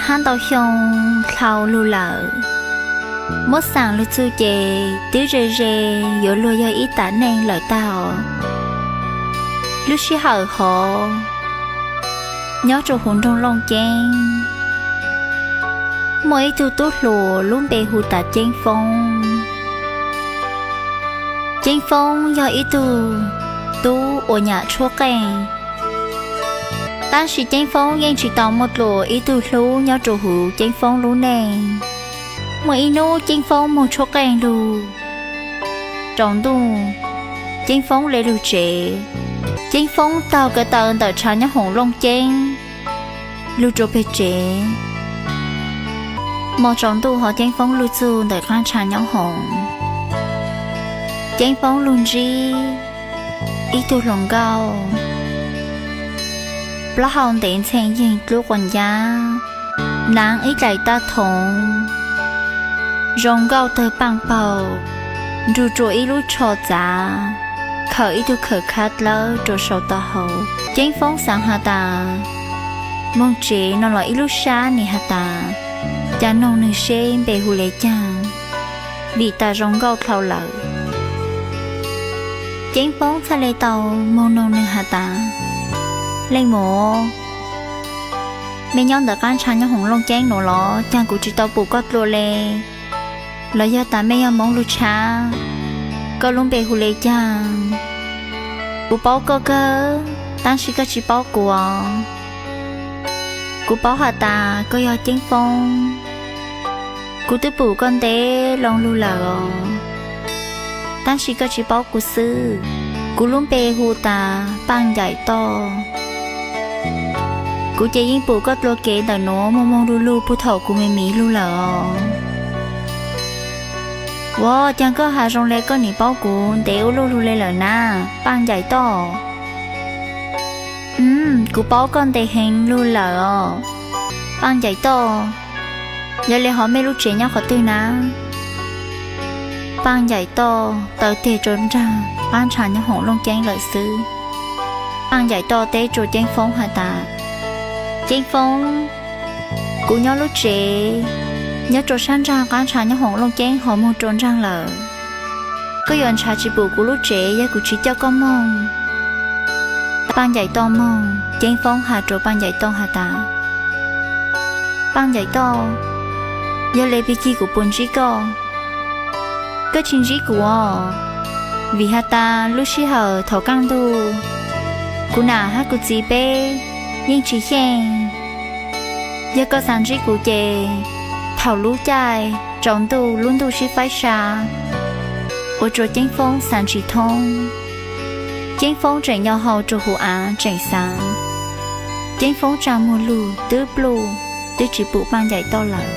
hab ntau xyoo dhau lug lawm. Muab xaam lug txug ces twb ze ze yuav luag yog ib tam neej lawm tag os. Lub sij hawm hov, nyob rua huv nroog Looj Ceeb, muaj ib tug tub hluas lub npe hu tas Ceeb Foob. Ceeb Foob yog ib tug tub uas nyam tshuab qeej, tab sis Ceeb Foob yeej tsis tau muaj dlua ib tug hlub nyob rua huv Ceeb Foob lub neej. Muaj ib nub Ceeb Foob moog tshuab qeej lug, tsaus ntuj Ceeb Foob le lug tsev. Ceeb Foob taug ko taw ntawm tshav nyob hoom Looj Ceeb lug rua peg tsev. Mos tsaus ntuj hov Ceeb Foob lug txug ntawm qaab tshav nyob hoom, Ceeb Foob lug ntsib ib tug hluas nkauj, plaub hau ntev ntxhee yeeg dlub quas ncab, naav ib dlaim tab thoov, zoo nkauj tawg paaj paug, nrug rua ib lub tsho txav, khawm ib tug khawm khab dlawb rua sau tau hauv. Ceeb Foob xaav has tas, moog tsev no los ib lub sab nim has tas, ca noog nwg seb npe hu le caag, vim tas zoo nkauj dhau lawm. Ceeb Foob txhaj le tau moog noog nwg has tas, leej muam, mej nyob ntawm qaab ntshav nyob hoom Looj Ceeb nuav los caag kuv tsis tau pum koj dlua le? Los yog tas mej yog Moob lub tshab? Koj lub npe hu le caag? Kuv paub koj kawg, tab sis koj tsis paub kuv os. Kuv paub has tas koj yog Ceeb Foob. Kuv twb pum koj ntev loo lug lawm os, tab sis koj tsis paub kuv xwb. Kuv lub npe hu tas Paaj Ncaim Toj. Kuv ces yeej pum koj dlua kev ntawm nuav moog moog lug lug puag thaum kuv me miv lug lawm os. Ua caag koj has zoo le koj nim paub kuv ntev ua luaj lug le lawm na, Paaj Ncaim Toj? Kuv paub koj ntev heev lug lawm os, Paaj Ncaim Toj. Yog le hov mej lub tsev nyob qhov twg na? Paaj Ncaim Toj taw teg rua nraag qaab ntshav nyob hoom Looj Ceeb lawm xwb. Paaj Ncaim Toj teb rua Ceeb Foob has tas, Ceeb Foob, kuv nyob lub tsev nyob rua sab nraag qaab ntshav nyob hoom Looj Ceeb hov moog rua nraag lawm. Koj yuav ntshaw tsis pum kuv lub tsev yog kuv tsis coj koj moog. Paaj Ncaim Toj moog, Ceeb Foob has rua Paaj Ncaim Toj has tas, Paaj Ncaim Toj, yog le pig kig kuv puas ntsib koj? Koj tsis ntsib kuv os, vim has tas lub sij hawm thaum kaaj ntug, kuv nam hab kuv txiv peb yeej tsis xyeej. Yog koj xav ntsib kuv ces thaum lub caij tsaus ntuj lub ntuj sib faib sa, ua rua Ceeb Foob xav tsis thoob. Ceeb Foob tseem nyo hau rua huv av tseem xav. Ceeb Foob tsa muag lug twb pluj, twb tsis pum Paaj Ncaim Toj lawm.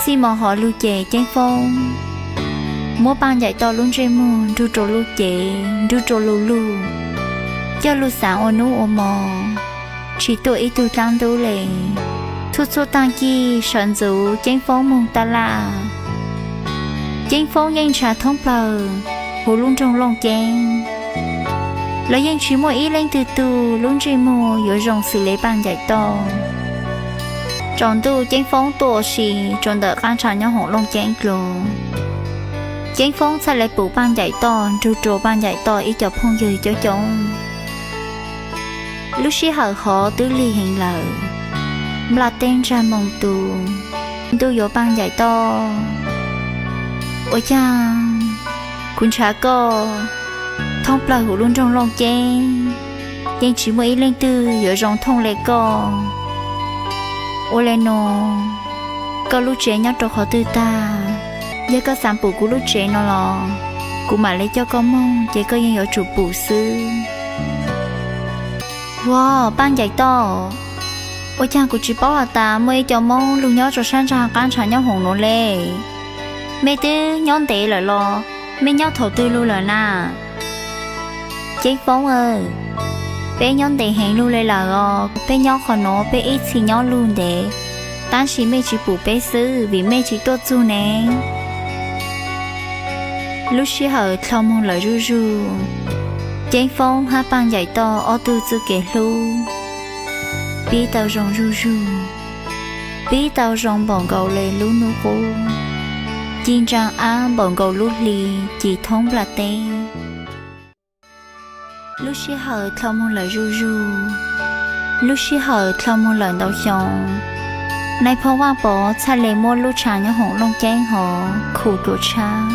Txij mo hov lug ces Ceeb Foob muab Paaj Ncaim Toj lub ntsej muag nrug rua lub cev, nrug rua lug lug, coj lug xaav ua nub ua mo, tsis tuaj ib tug dlaab ntub le. Txhua txhua taag kig sawv ntxuv Ceeb Foob moog taj laj. Ceeb Foob yeej ntshaw thoob plawg huv lub nroog Looj Ceeb, los yeej tsis muaj ib leej twg tug lub ntsej muag yuav zoo xws le Paaj Ncaim Toj. Tsaus ntuj Ceeb Foob tuaj ua si rua ntawm qaab ntshav nyob hoom Looj Ceeb dlua. Ceeb Foob txhaj le pum Paaj Ncaim Toj nrug rua Paaj Ncaim Toj ib co phooj ywg coob coob. Lub sij hawm hov twb lig heev lawm, nplaj teb ntsag moo tu, ntuj yuav Paaj Ncaim Toj. Ua caag kuv ntshaw koj thoob plawg huv lub nroog Looj Ceeb, yeej tsis muaj ib leej twg yuav zoo thooj le koj. Ua le nuav, koj lub tsev nyob rau qhov twg tag? Yog koj xav pum kuv lub tsev no los kuv mam le coj koj moog, ces koj yeej yuav tsum pum xwb. Ua, Paaj Ncaim Toj, ua caag kuv tsis paub has tas muaj ib co Moob lug nyob rua sab nraag qaab ntshav nyob hoom nuav le? Mej twb nyob ntev lawm los mej nyob thaum twg lug lawm na? Ceeb Foob aw, peb nyob ntev heev lug le lawm os. Peb nyob qhov nuav peb ib txhis nyob lug ntev, tab sis mej tsis pum peb xwb vim mej tsis tuaj txug ne. Lub sij hawm dlhau moog lawm zuj zug, Ceeb Foob hab Paaj Ncaim Toj ob tug txuj kev hlub pib tau zoo zuj zus, pib tau zoo npaum nkaus li lub hnub qub, ci ntsa ab npaum nkaus lub hli ci thoob nplaj teb. Lub sij hawm dhau mus lawm zuj zus, lub sij hawm dhau mus lawm ntau xyoo, Nais Phoo Vaj Pov txhaj le muab lub tshav nyob hoom Looj Ceeb hov khu tuam tshab,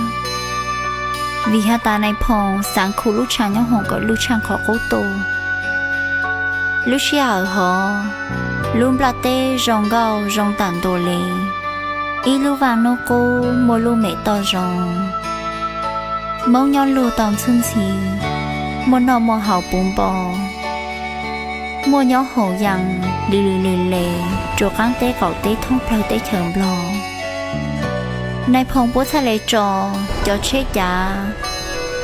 vim has tas Nais Phoo xaav khu lub tshav nyob hoom kom luj tshaj qhov qub tuaj. Lub sij hawm hov, lub nplaj teb zoo nkauj zoo tam ntua li ib lub vaj hnub qub muaj lub mem toj zoo. Moob nyob luag tau ntxhwb ntxhi, muaj noj muaj haus puv npo, muaj nyob haus yees li li li le rua qaab teb qaum teb thoob plawg teb chaws Nplog. Nais Phoo puab txhaj le tso cov tsheb cav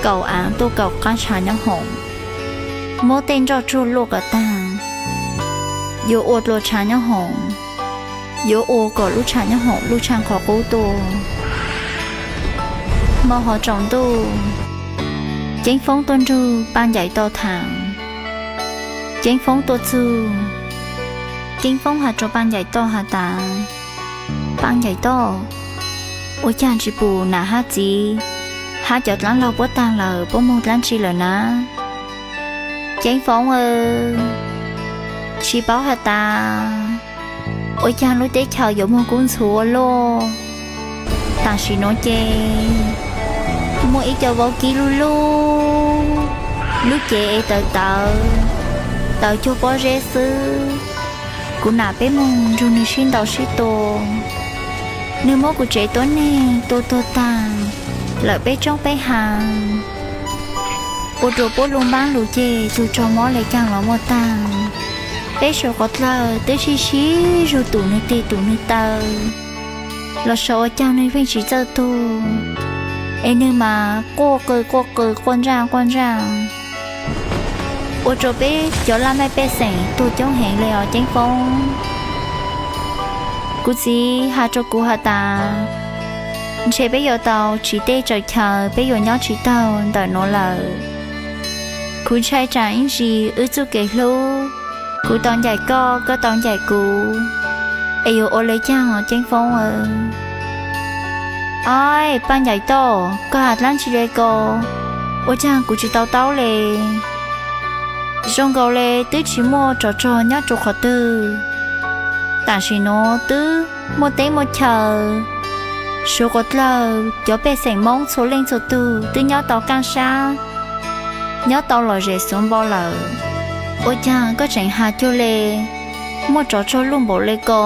kaum aav tuaj kaum qab tshav nyob hoom, muab tej nroj tsuag luaj kom taag, yuav ua dlua tshav nyob hoom, yuav ua kom lub tshav nyob hoom luj tshaj qhov qub tuaj. Hmo hov tsaus ntuj, Ceeb Foob tuaj nrug Paaj Ncaim Toj thaam. Ceeb Foob tuaj txug, Ceeb Foob has rua Paaj Ncaim Toj has tas, Paaj Ncaim Toj, ua caag tsi pum nam hab txiv hab cov dlaab laug puab taag lawm, puab moog dlaab tsi lawm na? Ceeb Foob aw, tsi paub has tas ua caag lub teb chaws yuav moog kub ntxhuv ua luaj. Tam sim nuav ces muaj ib co vaub kib lub lub, lub cev es tawv tawv, tawv cuag pob zeb xwb. Kuv nam peb moog nrug nwg sib ntaus sib tua, nwg muab kuv tsev tuab neeg tua tuag taag lawm peb tsoob peb haav, ua rua puab lub npaab lug ceg tug raug mob le caag los muaj taag. Peb suav quas dlawg twb sib sib zug tum nwg tig tum nwg taw, los saum ua caag nwg pheej tsi txawj tuag, es nwg mas quaj qw quaj qw quaj ntsaj quaj ntsaj, ua rua peb cov laj mej pej xeem tuag coob heev le os Ceeb Foob. Kuv txiv has rua kuv has tas, ntshe peb yuav tau tsiv teb tsaws chaw, peb yuav nyob tsi taug ntawm nuav lawm. Kuv ntshai tsam ib ntsis wb txuj kev hlub, kuv tau ncaim koj, koj tau ncaim kuv, es yuav ua le caag os Ceeb Foob aw? Aib, Paaj Ncaim Toj, koj has dlaab tsi le ko? Ua caag kuv tsi tau taub le? Zoo nkaus le twb tsi muaj tsov rog nyob rua qhov twg. Tam sim nuav twb muaj teb muaj chaw, suav quas dlawg cov pej xeem Moob txhua leej txhua tug twb nyob tau kaaj sab, nyob tau lom zem xuav npo lawm. Ua caag koj tseem has cuag le muaj tsov rog luj npaum le ko,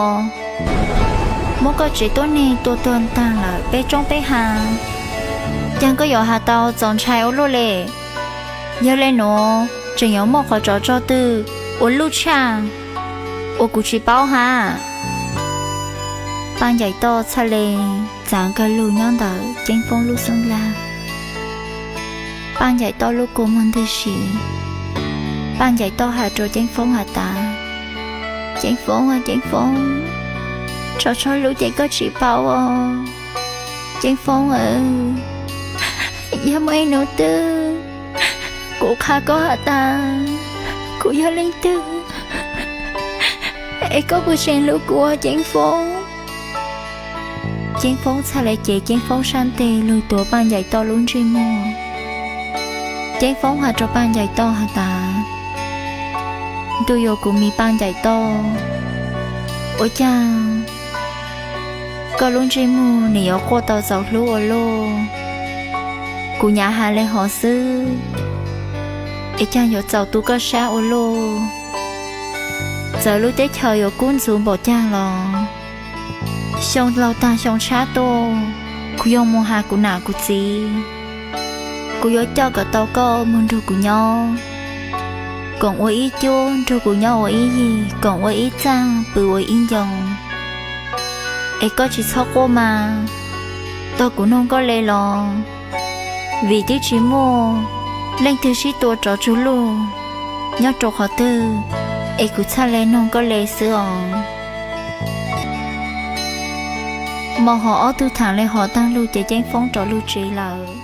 muab koj tsev tuab neeg tua tuag taag lawm peb tsoob peb haav? Caag koj yuav has tau txaus ntshai ua luaj le? Yog le nuav tseem yuav muaj qhov tsov rog twg ua luj tshaj uas kuv tsi paub hab? Paaj Ncaim Toj txhaj le txaav kawg lug nyob ntawm Ceeb Foob lub xub ntiag. Paaj Ncaim Toj lub kua muag ntwg si. Paaj Ncaim Toj has rua Ceeb Foob has tas, Ceeb Foob aw, Ceeb Foob, tsov rog luj ces koj tsi paub os. Ceeb Foob aw, yog muaj ib nub twg kuv qha koj has tas kuv yog leej twg, es koj puas tseem hlub kuv os Ceeb Foob? Ceeb Foob txhaj le cev Ceeb Foob sab nteg lug tuav Paaj Ncaim Toj lub ntsej muag. Ceeb Foob has rua Paaj Ncaim Toj has tas, ntuj yuav kuv mi Paaj Ncaim Toj, ua caag koj lub ntsej muag nwg yuav quaj tau txaus hlub ua luaj? Kuv nyam has le hov xwb, es caag yuav txaus tu koj sab ua luaj? Txawm lub teb chaws yuav kub ntxhuv npaum caag los, xyoo laug taag xyoo tshab tuaj, kuv yuav moog has kuv nam kuv txiv, kuv yuav coj kom tau koj moog nrug kuv nyob, koom ua ib cuab nrug kuv nyob ua ib yig, koom ua ib txaaj pw ua ib ncoo. Es koj tsi txhob quaj mas, tog kuv noog koj le los, vim twb tsi muaj leej twg sib tua tsov tsug luj nyob rua qhov twg, es kuv txhaj le noog koj le xwb os. Mo hov ob tug thaam le hov taag lug ces Ceeb Foob rov lug tsev lawm.